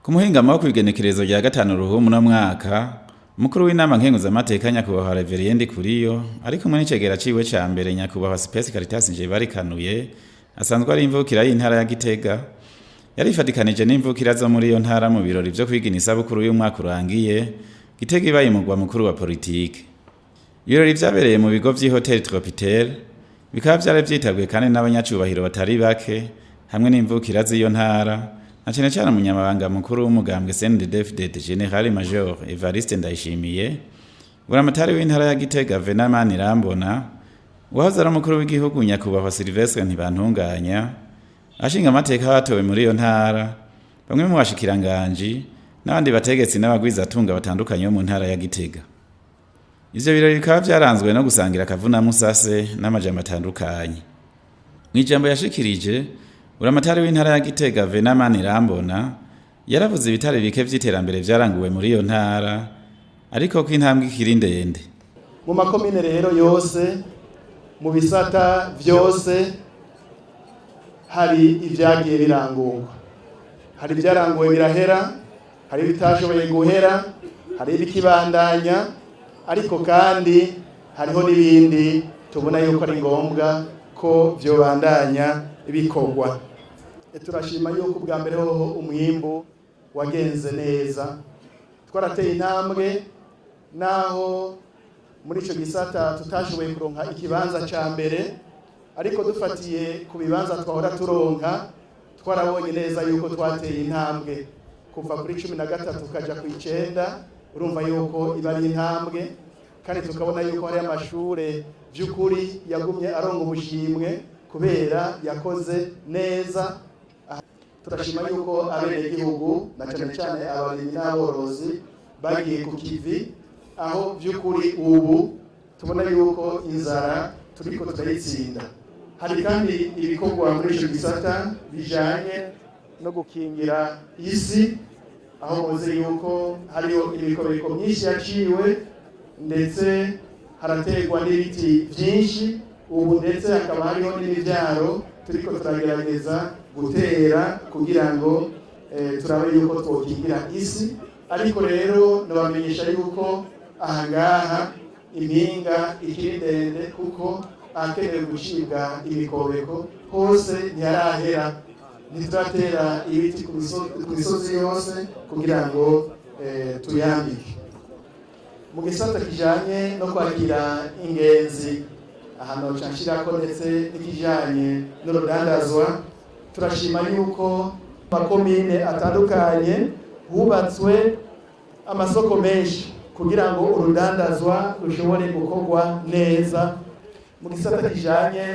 Ku muhingamo wo kw'igenekerezo rya 5 Ruhumu uno mwaka, umukuru w'inama nkenguzamateka nyakubahwa Reverien Ndikuriyo ari kumwe n'icegera ciwe ca mbere nyakubahwa Space Caritas Njebarikanuye asanzwe ari imvukira y'intara ya Gitega, yarifatikanije n'imvukira zo muri iyo ntara mu birori vyo kwigina isabukuru y'umwaka urangiye Gitega ibaye umugwa mukuru wa politike. Ibirori vyabereye mu bigo vy'ihoteli Tropitel, bikaba vyari vyitabwe kandi n'abanyacubahiro batari bake hamwe n'imvukira z'iyo ntara, na cane cane umunyamabanga mukuru w'umugambwe CNDD-FDD General Major Evariste Ndayishimiye, buramatari w'intara ya Gitega Venant Manirambona, uwahoze ari umukuru w'igihugu nyakubahwa Sylvestre Ntibantunganya, ashinga amateka batowe muri iyo ntara, bamwe mu bashikiranganji n'abandi bategetsi n'abagwizatunga batandukanye bo mu ntara ya Gitega. Ivyo birori bikaba vyaranzwe no gusangira akavunamusase n'amajambo atandukanye. Mw'ijambo yashikirije, buramatari w'intara ya Gitega Venant Manirambona yaravuze ibitari bike vy'iterambere vyaranguwe muri iyo ntara, ariko ko intambwe ikiri ndende. Mu makomine rero yose, mu bisata vyose, hari ivyagiye birangurwa, hari ibyaranguwe birahera, hari ibitashoboye guhera, hari ibikibandanya, ariko kandi hariho n'ibindi tubona yuko ari ngombwa ko vyobandanya bikorwa. Turashima yuko ubwa mbere hoho umwimbu wagenze neza, twarateye intambwe naho muri ico gisata tutashoboye kuronka ikibanza ca mbere, ariko dufatiye ku bibanza twahora turonka twarabonye neza yuko twateye intambwe kuva kuri 13 tukaja ku 9. Urumva yuko iba ari intambwe, kandi tukabona yuko hari amashure vy'ukuri yagumye aronga ubushimwe kubera yakoze neza. Turashima yuko abenegihugu na cane cane abarimyi n'aborozi bagiye ku kivi, aho vy'ukuri ubu tubona yuko inzara turiko turayitsinda. Hari kandi ibikorwa muri ico gisata bijanye no gukingira isi, aho muzi yuko hariho imikobeko myinshi yaciwe, ndetse haraterwa n'ibiti vyinshi ubu, ndetse hakaba hariho n'imivyaro turiko turagerageza gutera kugira ngo turabe yuko twokingira isi. Ariko rero nabamenyesha yuko aha ngaha impinga ikiri ndende, kuko ahakenewe gucibwa imikobeko hose ntiharahera, ntituratera ibiti ku misozi yose kugira ngo tuyambike. Mu gisata kijanye no kwakira ingenzi, ahantu noca nshirako ndetse n'ikijanye n'urudandazwa, turashima yuko makomine atandukanye hubatswe amasoko menshi kugira ngo urudandazwa rushobore gukorwa neza. Mu gisata kijanye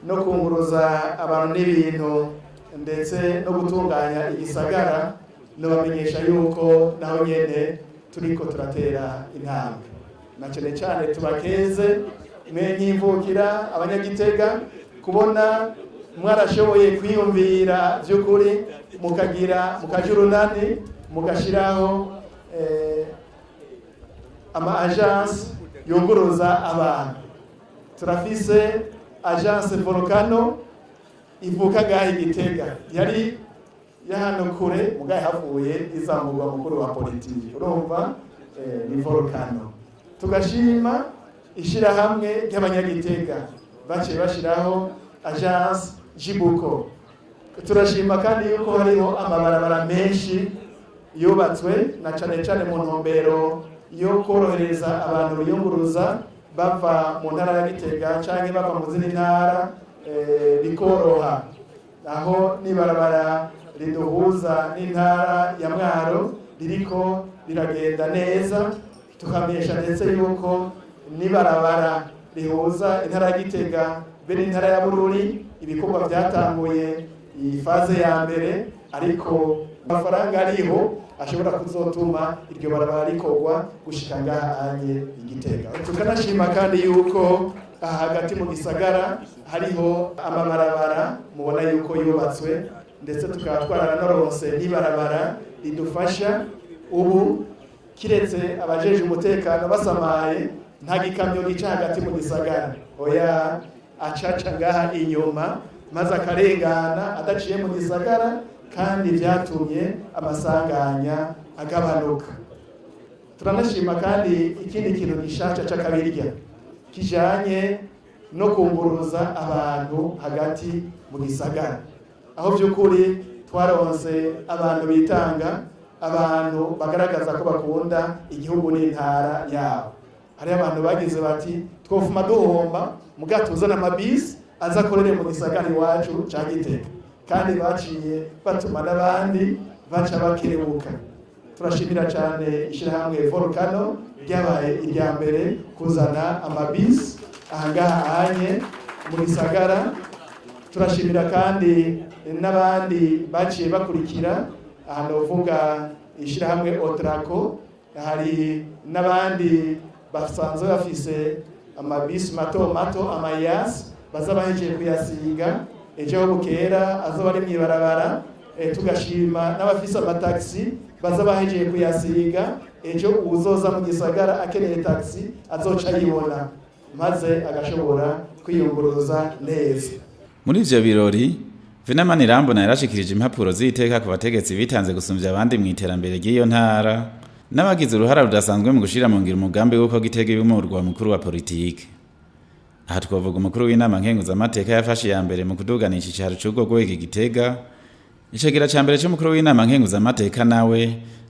no kunguruza abantu n'ibintu ndetse no gutunganya igisagara, nobamenyesha yuko naho nyene turiko turatera intambwe, na cane cane tubakeze mwe nk'imvukira abanyagitega kubona mwarashoboye kwiyumvira vy'ukuri mukagira mukaja urunani mugashiraho ama agence yunguruza abantu. Turafise agence Volcano ivuka ngaha Igitega, yari yahano kure mugaye havuye izamurwa mukuru wa politiki, urumva ni Volcano. Tugashima ishirahamwe ry'abanyagitega baciye bashiraho agence Jibuko. Turashima kandi yuko hariho amabarabara menshi yubatswe, na cane cane mu ntumbero yo korohereza abantu biyunguruza bava mu ntara ya Gitega canke bava mu zindi ntara, bikoroha. Aho n'ibarabara riduhuza n'intara ya Mwaro ririko riragenda neza, tukamenyesha ndetse yuko n'ibarabara rihuza intara ya Gitega be n'intara ya Bururi ibikorwa byatanguye iyi phase ya mbere, ariko amafaranga ariho ashobora kuzotuma iryo barabara rikorwa gushika ngaha anye Igitega. Tukanashima kandi yuko aha hagati mu gisagara hariho amabarabara mubona yuko yubatswe, ndetse tukaba twaranaronse n'ibarabara ridufasha ubu, kiretse abajeje umutekano basamaye, nta gikamyo gica hagati mu gisagara, oya, acaca ngaha inyuma maze akarengana adaciye mu gisagara. Kandi vyatumye amasanganya agabanuka. Turanashima kandi ikindi kintu gishasha c'akabirya kijanye no kunguruza abantu hagati mu gisagara, aho by'ukuri twaronse abantu bitanga, abantu bagaragaza ko bakunda igihugu n'intara yabo. Hariho abantu bagize bati: "Twofuma duhomba, muga tuzana amabisi aza akorere mu gisagara iwacu ca Gitega." Kandi baciye batuma n'abandi baca bakerebuka. Turashimira cyane ishyirahamwe Volcano ryabaye irya mbere kuzana amabisi ahangaha anye mu gisagara. Turashimira kandi n'abandi baciye bakurikira, aha novuga ishyirahamwe Otraco. Hari n'abandi basanzwe bafise amabisi mato mato, amaHiace, baza bahejeje kuyasiga, ejo aho bukera azoba ari mw'ibarabara. Tugashima n'abafise amataxi baza bahejeje kuyasiga, ejo uwuzoza mu gisagara akeneye taxi azoca ayibona, maze agashobora kwiyunguruza neza. Muri ivyo birori, Venamani Irambona yarashikirije impapuro z'iteka ku bategetsi bitanze gusumvya abandi mu iterambere ry'iyo ntara n'abagize uruhara rudasanzwe mu gushira mu ngiro umugambi w'uko Gitega iba umurwa mukuru wa politike. Aha twovuga umukuru w'inama nkenguzamateka yafashe iya mbere mu kuduganisha icicaro c'urwo rwego i Gitega, icegera ca mbere c'umukuru w'inama nkenguzamateka nawe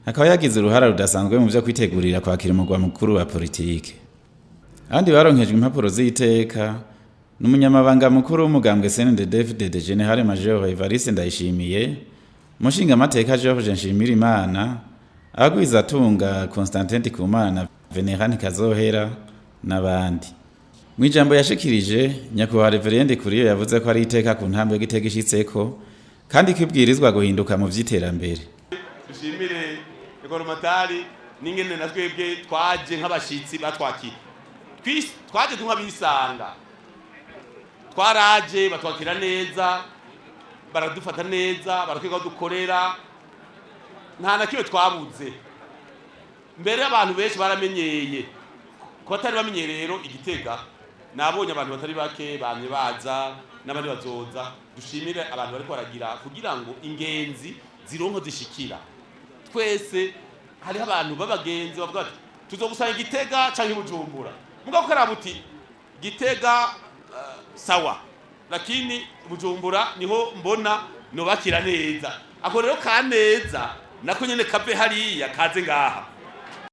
akaba yagize uruhara rudasanzwe mu vyo kwitegurira kwakira umurwa mukuru wa politike. Abandi baronkejwe impapuro z'iteka n'umunyamabanga mukuru w'umugambwe CNDD-FDD, General Major Evariste Ndayishimiye, umushingamateka Georges Nshimirimana, abagwizatunga Constantin Ndikumana, Venerand Kazohera n'abandi. Mu ijambo yashikirije, Nyakubahwa Reverien Ndikuriyo yavuze ko ari iteka ku ntambwe Gitega ishitseko, kandi ko ibwirizwa guhinduka mu vy'iterambere. Dushimire Ekoromatari n'ingene na twebwe twaje nk'abashitsi batwakira. Twaje nk'abisanga, twaraje batwakira neza, baradufata neza, baratwiga aho dukorera, nta na kimwe twabuze. Mbere abantu benshi baramenyeye, ku batari bamenyereye rero Igitega, nabonye abantu batari bake bamye baza n'abandi bazoza. Dushimire abantu bariko baragira kugira ngo ingenzi zironko zishikira twese. Hariho abantu b'abagenzi bavuga bati: "Tuzogusanga Igitega canke Bujumbura." Mugabo karaba uti: "Gitega sawa, lakini Bujumbura niho mbona nobakira neza." Ako rero ka neza nako nyene kave hariya kaze ngaha.